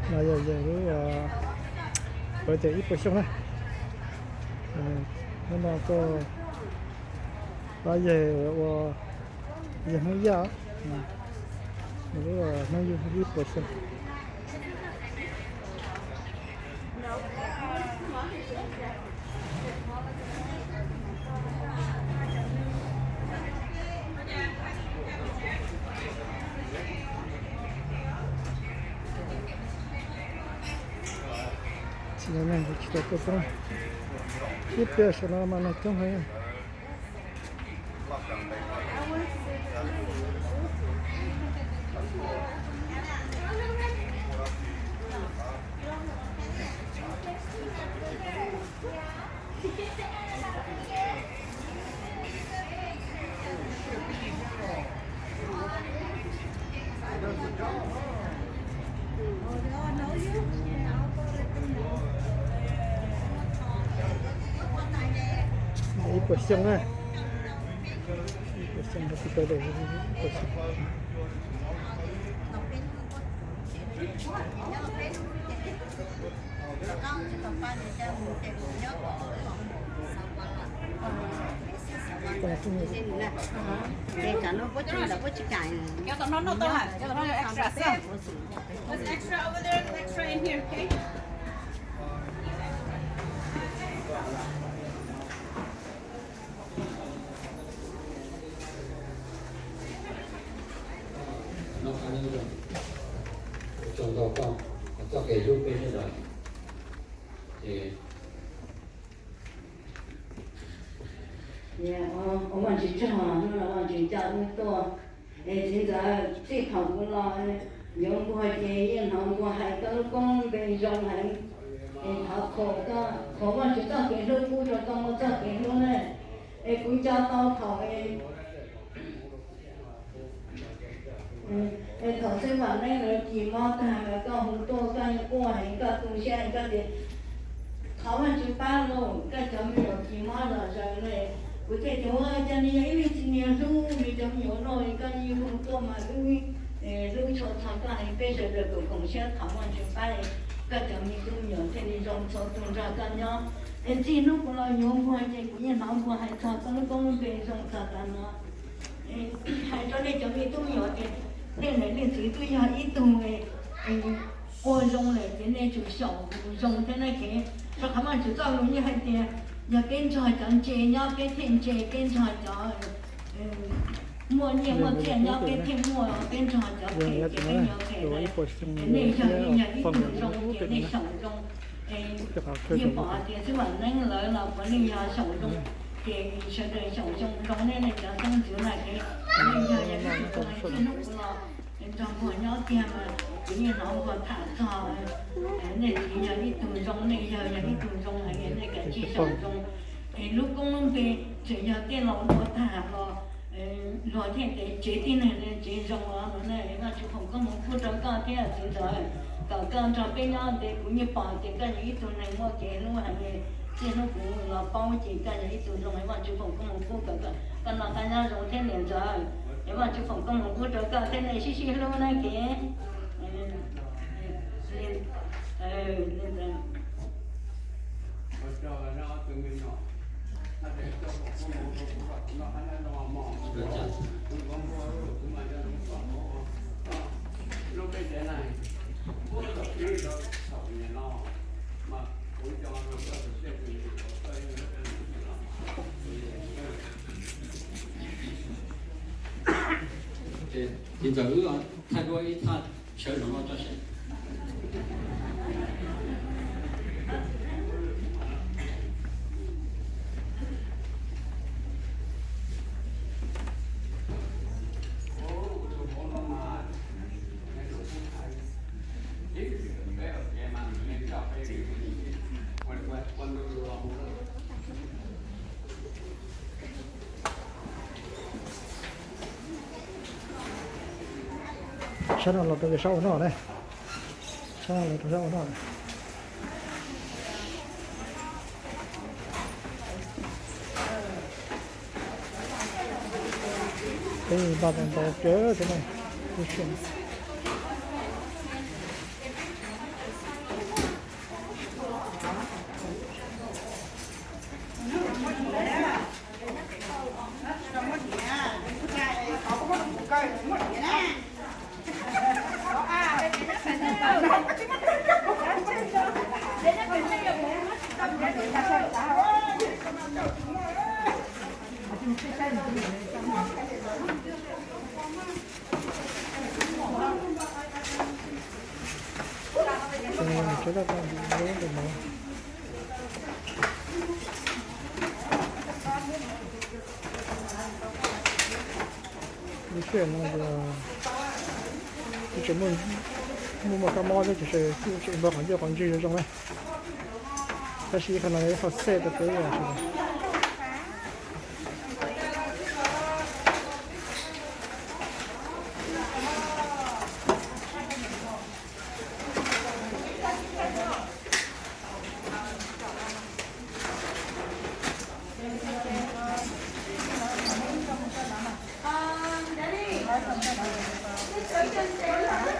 No yog yawg lub, lawv tias ib puas xyoo na. Hnub no tuaj pab yawg ua yawg Hmoob Yaj, lub Hmoob Yaj ib puas xyoo. Tsis tau neeg, tsis tau tuaj poob. Ib pliag saum no mas neeg coob heev. Ib puas xyoo na, ib puas xyoo, ib puas xyoo. Extra over there and extra in here, okay? Txoj kev hlub peb sawv daws. Ua Vajtswv tsaug, hnub no Vajtswv coj wb tuaj. Es txiv ntxawm, txij thaum kuv los yuav nquag ces yeej hnov nquag hais koj lub koob lub npe zoo heev. Es thov qhuas koj, qhuas Vajtswv txoj kev hlub pub rau koj muaj txoj kev hlub na. Es kuv nco tau thaum es thaum xib fwb Vam Neeb lawv kis mob tag mas koj hu tuaj, koj yeej quaj heev, koj tu siab heev, koj tias thov Vajtswv pab lauj, koj cov me nyuam kis mob zom zaws ne. Kuv thiaj tias ua cas nws yog ib leej txiv niag hlub nws cov me nyuam no, koj yeej hu tuaj mas wb hlub tshua txog koj heev, peb sawv daws koom koom siab thov Vajtswv pab, koj cov me tub me nyuam thiaj li zoo txhua tus nrog koj nyob. Es txij hnub kuv los yuav nquag ces kuv yeej hnov nquag hais txog koj lub koob lub npe zoo txog tav no. Hais rau nej cov me tub me nyuam tias nej niam leej txiv twb yog ib tug ua zoo lawm ces nej tsum xyaum zoo thiab na. Ces rau qhov Vajtswv txoj lus yeej hais tias yog peb nrog cov ntse nyob peb thiaj ntse, peb nrog cov muaj nyiaj muaj txiaj nyob peb thiaj muaj, peb nrog cov phem ces peb yuav phem. Nej yog, nej yog ib tug zoo ces nej xyaum zoo. Yeej pom hais tias xib fwb Vam Neeb lawv los puav leej yog xyaum zoo, ces sawv daws xyaum zoo zoo, nej nej cov xeeb ntxwv na ces nej yog, yog ib tug zoo, txij hnub kuv los nrog nquag nyob tiag mas kuv yeej hnov nquag tham txog nej txiv yog ib tug zoo, nej yawg yog ib tug zoo, nej kav tsij xyaum zoo. Es lub koob lub npe tseem yog tej laus ua tag los luag thiaj tias tsev tib neeg tsev zoo os no na. Vajtswv foom koob hmoov pub rau koj thiab txiv ntxawm, kom koj nrog peb nyob ntev, kuv yeej pom tias koj yog ib tug neeg muaj kev hlub heev. Txij hnub kuv los paub ces koj yog ib tug zoo, es Vajtswv foom koob hmoov pub kom koj noj qab nyob zoo thiab niam ntxawm. Es Vajtswv foom koob hmoov pub rau koj thiab, nej sib sib hlub na kev. Ces thaij duab ib thaj sawv los no tso seb. Sab no los rau sab ua noj na. Sab no los rau sab ua noj. Peb npaj tau ntau kawg thiab na. Lub sij hawm no ces kuj tseem muaj, muaj muaj kab mob thiab, tiam sis kuj tseem npog qhov ncauj qhov ntswg zoo zoo na. Tab sis qhov no yog ib qho xej rau peb.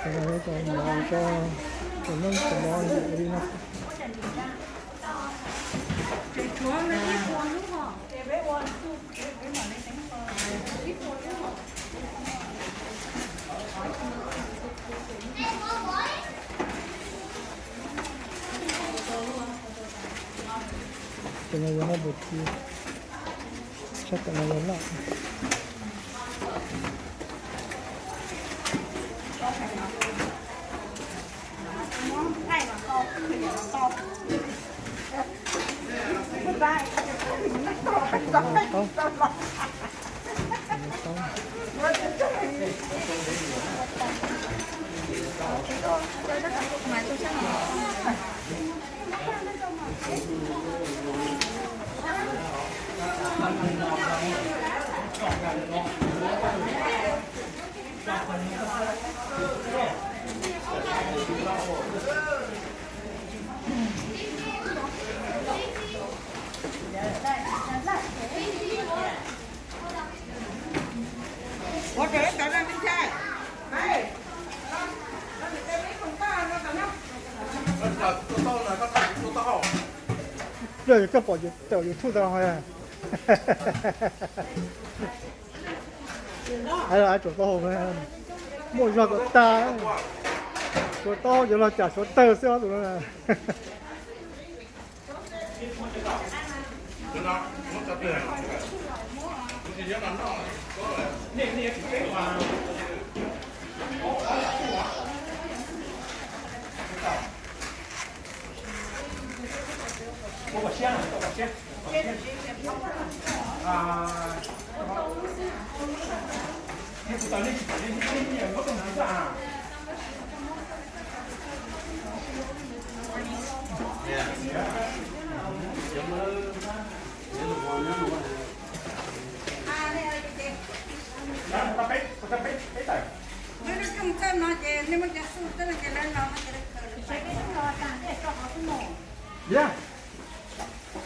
Cov mov, cov mov li no. Tus no yog noj npus ci, sab tom no yog noj. Koj pom tawm YouTube tau. Ai tsuas taub hau, muaj zog kom tag, tsuas taub hau yuav los cas suav tawg xwb tus no.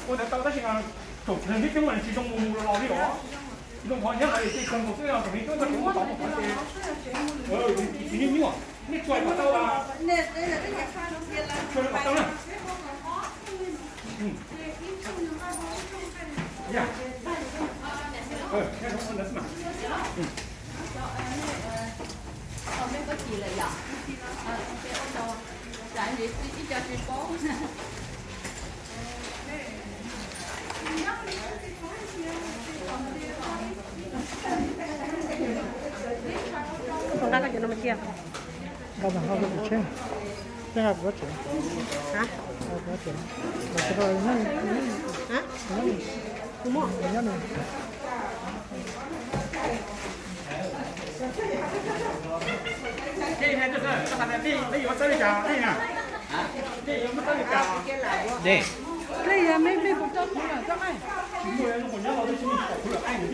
Ua ntawd tau tab sis mas thaum nws hlib coob mas nws tsis zoo mus mus los los li os. Zoo qhov nyob hauv ces kawg nkaus xwb, thaum hlib coob koj tseem muab tov mus qhov ces tsis nyuaj nyuaj. Nej tsuas kom tau, tsuas kom tau na. Nqa koj cov no mus cia. Nqa nqa kuv tsev, nqa kuv tsev, nqa kuv tsev, nqa kuv tsev.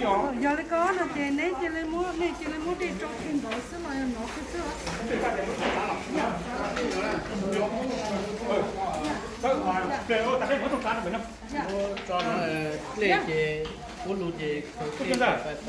Yog li ko no ces neb cia li muab, nej cia li muab dej tso kiag ntawd xwb los yog nov kiag xwb. Tso dlej ces ub lug ces